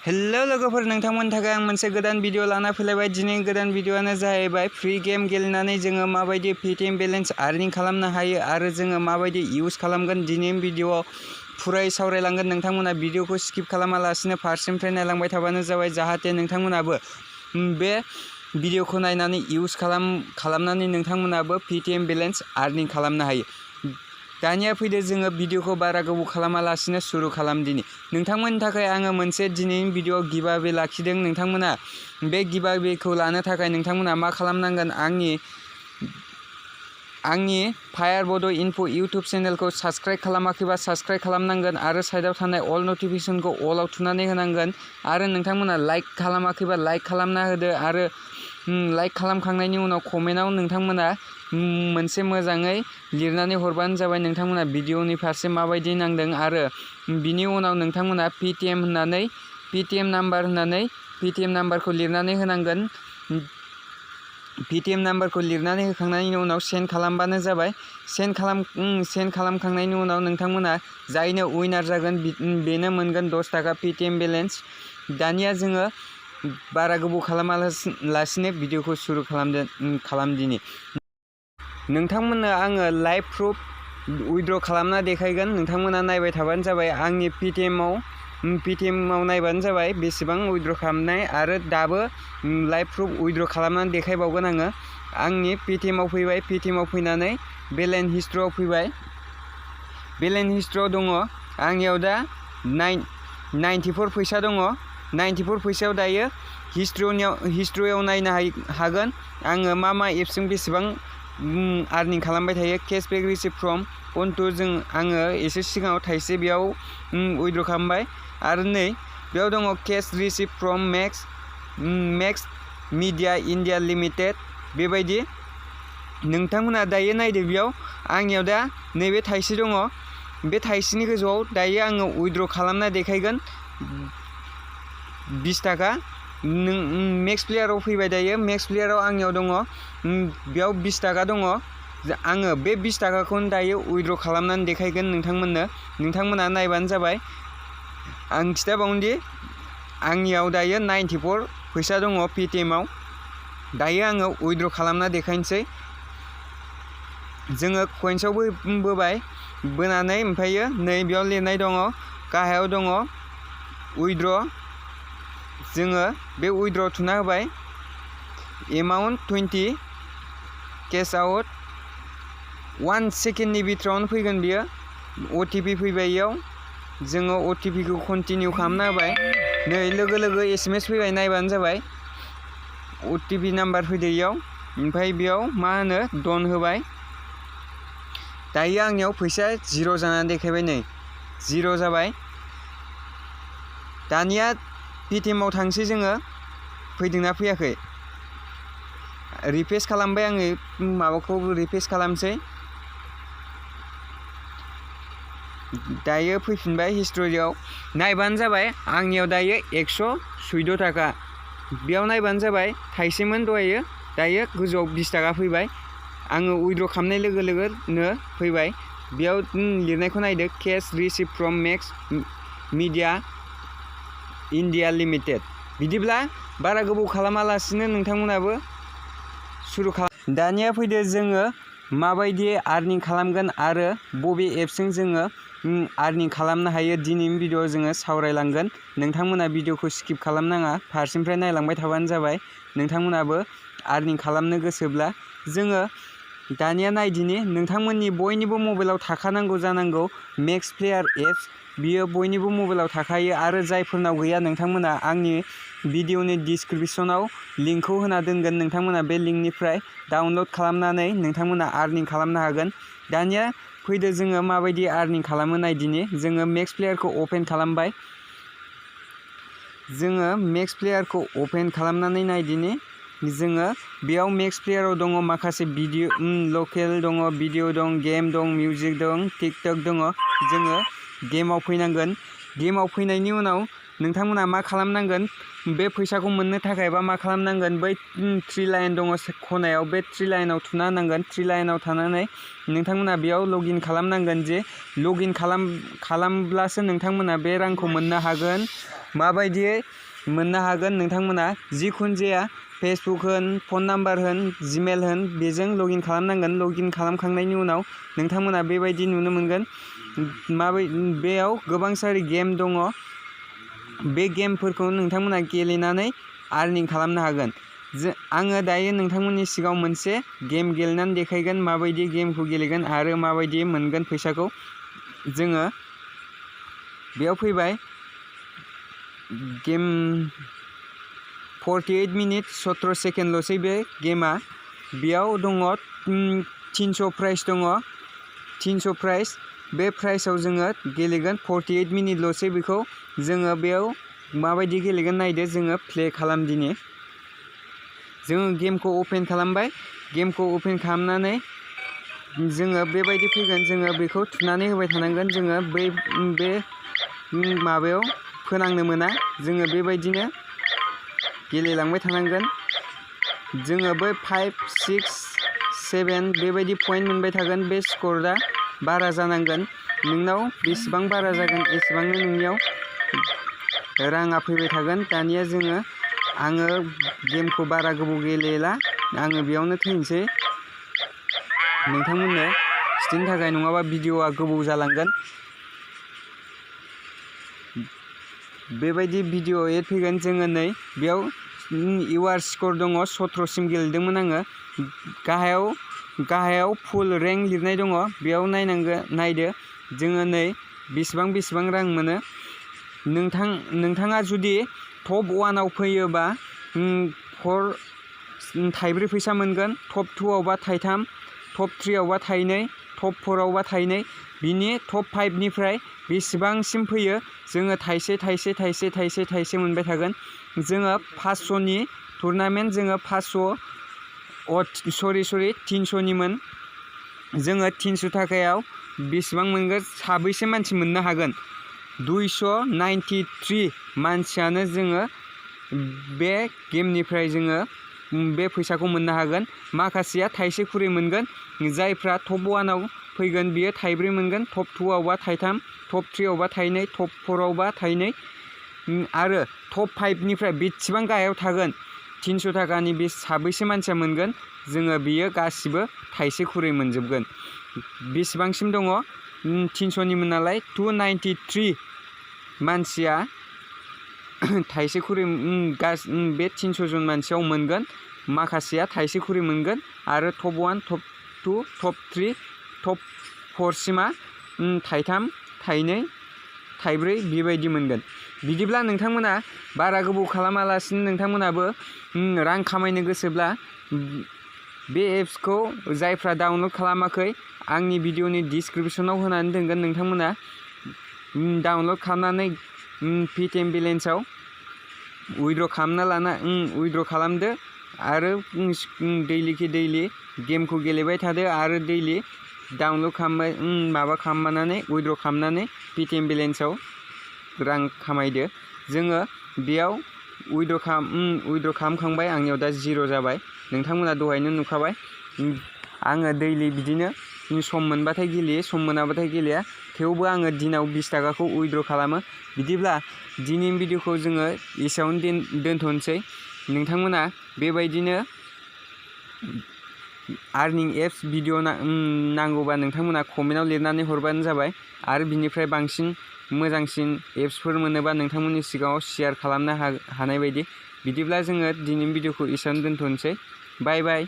Hello लोगोफोर, नोंथांमोननि थाखाय आं मोनसे गोदान भिडिअ लाना फैलायबाय। दिनै गोदान भिडिअआनो जाहैबाय फ्री गेम गेलेनानै जोङो माबायदि पेटिएम बेलेन्स आर्निं खालामनो हायो आरो जोङो माबायदि इउज खालामगोन। दिनैनि भिडिअआव फुरायै सावरायलांगोन। नोंथांमोना भिडिअखौ स्किप खालामालासिनो फारसेनिफ्राय नायलांबाय थाबानो जाबाय, जाहाथे नोंथांमोनाबो बे भिडिअखौ नायनानै इउज खालामनानै नोंथांमोनाबो पेटिएम बेलेन्स आर्निं खालामनो हायो। दानिया फैदो जोङो भिडिअखौ बारा गोबाव खालामालासिनो सुरु खालामदिनि। नोंथांमोननि थाखाय आङो मोनसे दिनैनि भिडिअआव गिभअवे लाखिदों। नोंथांमोना बे गिभअवेखौ लानो थाखाय नोंथांमोना मा खालामनांगोन, आंनि फायारबड इनफो इउटुब चेनेलखौ साबस्क्राइब खालामाखैबा साबस्क्राइब खालामनांगोन आरो साइडआव थानाय अल नटिफिकेसनखौ अलाव थुनानै होनांगोन। आरो नोंथांमोना लाइक खालामाखैबा लाइक खालामना होदो आरो लाइक खालामखांनायनि उनाव कमेन्टआव नोंथांमोना मोनसे मोजाङै लिरनानै हरबानो जाबाय नोंथांमोना भिडिअनि फारसे माबायदि नांदों। आरो बिनि उनाव नोंथांमोना पेटिएम नाम्बारखौ लिरनानै होनांगोन। पेटिएम नाम्बारखौ लिरनानै होखांनायनि उनाव सेन्ड खालामबानो जाबाय। सेन्ड खालामखांनायनि उनाव नोंथांमोना जायनो उइनार जागोन बेनो मोनगोन 10 थाखा पेटिएम बेलेन्स। दानिया जोङो बारा गोबाव खालामालासिनो भिडिअखौ सुरु खालामदिनि। नोंथांमोननो आङो लाइभ प्रुफ उइड्र खालामना देखायगोन। नोंथांमोना नायबाय थाबानो जाबाय। आंनि पेटिएमआव नायबानो जाबाय बेसेबां उइड्र खालामनाय, आरो दाबो लाइभ प्रुफ उइड्र खालामनानै देखायबावगोन आङो। आंनि पेटिएमआव फैबाय, पेटिएमआव फैनानै बेलेन्स हिस्ट्रियाव फैबाय। बेलेन्स हिस्ट्रियाव दङ आंनियाव दा 94 फैसा दङ। 94 फैसायाव दायो हिस्ट्रियाव नायनो हागोन आङो मा एप्सजों बेसेबां आर्निं खालामबाय थायो। केसबेक रिसिभ फ्रम कन्टु आङो एसे सिगाङाव थाइसे बेयाव उइड्र खालामबाय। आरो नै बेयाव दङ case receive from max media India limited. बेबायदि नोंथांमोना दायो नायदो, बेयाव आंनियाव दा नैबे थाइसे दङ। बे थाइसेनि गोजौआव दायो आङो उइड्र खालामना देखायगोन 20 थाखा। मेक्स प्लेयाराव फैबाय दायो। मेक्स प्लेयाराव आंनियाव दङ बेयाव 20 थाखा दङ। आङो बे 20 थाखाखौनो दायो उइड्र खालामनानै देखायगोन नोंथांमोना नायबानो जाबाय। आं खिथाबावनोदि आंनियाव दायो 94 फैसा दङ पेटिएमआव। दायो आङो उइड्र खालामना देखायनोसै। जोङो कइन्सआव बोनानै ओमफ्रायो नै बेयाव लिरनाय दङ, गाहायाव दङ उइड्र। जोङो बे उइड्र थुना होबाय। एमाउन्ट 20, केस आउट 1 सेकेन्डनि बिथोरावनो फैगोन बियो। अटिपि फैबाय। इयाव जोङो अटिपिखौ कन्टिनिउ खालामना होबाय। नै लोगो लोगो SMS फैबाय, नायबानो जाबाय। अटिपि नाम्बार फैदो इयाव, ओमफ्राय बेयाव मा होनो डन होबाय। दायो आंनियाव फैसाया 0 जानानै देखायबाय। नै 0 जाबाय। दानिया पेटिएमआव थांसै जोङो, फैदोंना फैयाखै रिफ्रेस खालामबाय। आङो माबाखौ रिफ्रेस खालामसै। दायो फैफिनबाय हिस्ट'रियाव, नायबानो जाबाय। आंनियाव दायो 114 थाखा। बेयाव नायबानो जाबाय थाइसेमोन दहायो, दायो गोजौआव 20 थाखा फैबाय। आङो उइड्र खालामनाय लोगो लोगोनो फैबाय। बेयाव लिरनायखौ नायदो, case receive from max media India limited. बिदिब्ला बारा गोबाव खालामालासिनो नोंथांमोनाबो सुरु खालाम। दानिया फैदो जोङो माबायदि आर्निं खालामगोन आरो बबे एप्सजों जोङो आर्निं खालामनो हायो। दिनैनि भिडिअआव जोङो सावरायलांगोन। नोंथांमोना भिडिअखौ स्किप खालामनाङा, फारसेनिफ्राय नायलांबाय थाबानो जाबाय। नोंथांमोनाबो आर्निं खालामनो गोसोब्ला जोङो दानिया नायदिनि। नोंथांमोननि बयनिबो मबाइलाव थाखानांगौ जानांगौ मेक्स प्लेयार एप्स। बियो बयनिबो मबाइलाव थाखायो, आरो जायफोरनाव गैया नोंथांमोना आंनि भिडिअनि डिसक्रिपसनाव लिंकखौ होना दोनगोन। नोंथांमोना बे लिंकनिफ्राय डाउनलड खालामनानै नोंथांमोना आर्निं खालामनो हागोन। दानिया फैदो जोङो माबायदि आर्निं खालामो नायदिनि। जोङो मेक्स प्लेयारखौ अपेन खालामबाय। जोङो मेक्स प्लेयारखौ अपेन खालामनानै नायदिनि। जोङो बेयाव मेक्स प्लेयाराव दङ माखासे भिडिअ, लकेल दङ, भिडिअ दं, गेम दं, मिउजिक दं, टिकटक दङ। जोङो गेमाव फैनांगोन। गेमाव फैनायनि उनाव नोंथांमोना मा खालामनांगोन, बे फैसाखौ मोननो थाखायबा मा खालामनांगोन, बै 3 लाइन दङ खनायाव, बे 3 लाइनाव थुना होनांगोन। 3 लाइनाव थानानै नोंथांमोना बेयाव लगइन खालामनांगोन। जे लगइन खालामब्लासो नोंथांमोना बे रांखौ मोननो हागोन। माबायदियै मोननो हागोन नोंथांमोना जिखुनु जाया फेसबुक होन फन नाम्बार होन जिमेल होन बेजों लगइन खालामनांगोन। लगइन खालामखांनायनि उनाव नोंथांमोना बेबायदि नुनो मोनगोन बेयाव गोबां सारि गेम दङ। बे गेमफोरखौ नोंथांमोना गेलेनानै आर्निं खालामनो हागोन। आङो दायो नोंथांमोननि सिगाङाव मोनसे गेम गेलेनानै देखायगोन माबायदि गेमखौ गेलेगोन आरो माबायदि मोनगोन फैसाखौ। जोङो बेयाव फैबाय गेम 48 मिनिट 17 सेकेन्डल'सै बे गेमा। बेयाव दङ 300 प्राइस दङ 300 प्राइस। बे प्राइसआव जोङो गेलेगोन 48 मिनिटल'सै बेखौ जोङो बेयाव माबायदि गेलेगोन नायदो। जोङो प्ले खालामदिनि जोङो गेमखौ अपेन खालामबाय। गेमखौ अपेन खालामनानै जोङो बेबायदि फैगोन। जोङो बेखौ थुनानै होबाय थानांगोन। जोङो बे माबायाव फोनांनो मोना। जोङो बेबायदिनो गेलेलांबाय थानांगोन। जोङो बै 5 6 7 बेबायदि पइन्ट मोनबाय थागोन। बे स्करआ बारा जानांगोन। नोंनाव बेसेबां बारा जागोन एसेबांनो नोंनियाव राङा फैबाय थागोन। दानिया आङो गेमखौ बारा गोबाव गेलेला। आङो बेयावनो थैनोसै नोंथांमोननो खिथिनो थाखाय, नङाबा भिडिअ'आ गोबाव जालांगोन। बेबायदि भिडिअ एड फैगोन। जोङो नै बेयाव इउआर स्कर दङ 17सिम गेलेदोंमोन आङो। गाहायाव फुल रेंक लिरनाय दङ। बेयाव नायदो जोङो नै बेसेबां रां मोनो। नोंथाङा जुदि टप 1आव फैयोबा थाइब्रै फैसा मोनगोन। टप 2आवबा थाइथाम, टप 3आवबा थाइनै, टप 4आवबा थाइनै। बिनि टप 5निफ्राय बेसेबांसिम फैयो जोङो थाइसे मोनबाय थागोन। जोङो 500नि टुर्नामेन्ट जोङो 300निमोन। जोङो 300 थाखायाव बेसेबां मोनगोन साबैसे मानसि मोननो हागोन। 293 मानसियानो जोङो बे गेमनिफ्राय जोङो बे फैसाखौ मोननो हागोन। माखासेया थाइसे खुरै मोनगोन। जायफ्रा टप 1आव फैगोन बियो थाइब्रै मोनगोन। टप 2आवबा थाइथाम, टप 3आवबा थाइनै, टप 4आवबा थाइनै आरो टप 5निफ्राय बेसेबां गाहायाव थागोन 300 थाखानि बे साबैसे मानसिया मोनगोन जोङो बियो गासिबो थाइसे खुरै मोनजोबगोन। बेसेबांसिम दङ 300निमोन नालाय 293 मानसिया थाइसे खुरै बे 300 जन मानसियाव मोनगोन। माखासेया थाइसे खुरै मोनगोन आरो टप 1, टप 2, टप 3, टप 4सिमा थाइथाम, थाइनै, थाइब्रै बेबायदि मोनगोन। बिदिब्ला नोंथांमोना बारा गोबाव खालामालासिनो नोंथांमोनाबो रां खामायनो गोसोब्ला बे एप्सखौ जायफ्रा डाउनलड खालामाखै आंनि भिडिअनि डिसक्रिपसनाव होनानै दोनगोन। नोंथांमोना डाउनलड खालामनानै पेटिएम बेलेन्सआव उइद्र' खालामदो आरो दैलि गेमखौ गेलेबाय थादो आरो दैलि डाउनलड खालामनानै उइद्र' खालामनानै पेटिएम बेलेन्सआव रां खामायदो। जोङो बेयाव उइद्र' खालामखांबाय। आंनियाव दा 0 जाबाय। नोंथांमोना दहायनो नुखाबाय। आङो दैलि बिदिनो सम मोनबाथाय गेलेयो, सम मोनाबाथाय गेलेया। थेवबो आङो दिनाव 20 थाखाखौ उइद्र' खालामो। बिदिब्ला दिनैनि भिडिअखौ जोङो एसेयावनो दोनथ'नोसै। नोंथांमोना बेबायदिनो आर्निं एप्स भिडिअ नांगौबा नोंथांमोना कमेन्टआव लिरनानै हरबानो जाबाय। आरो बिनिफ्राय बांसिन मोजांसिन एप्सफोर मोनोबा नोंथांमोननि सिगाङाव शेयार खालामनो हानाय बायदि। बिदिब्ला जोङो दिनैनि भिडिअखौ एसेयावनो दोनथ'नोसै। बाय बाय।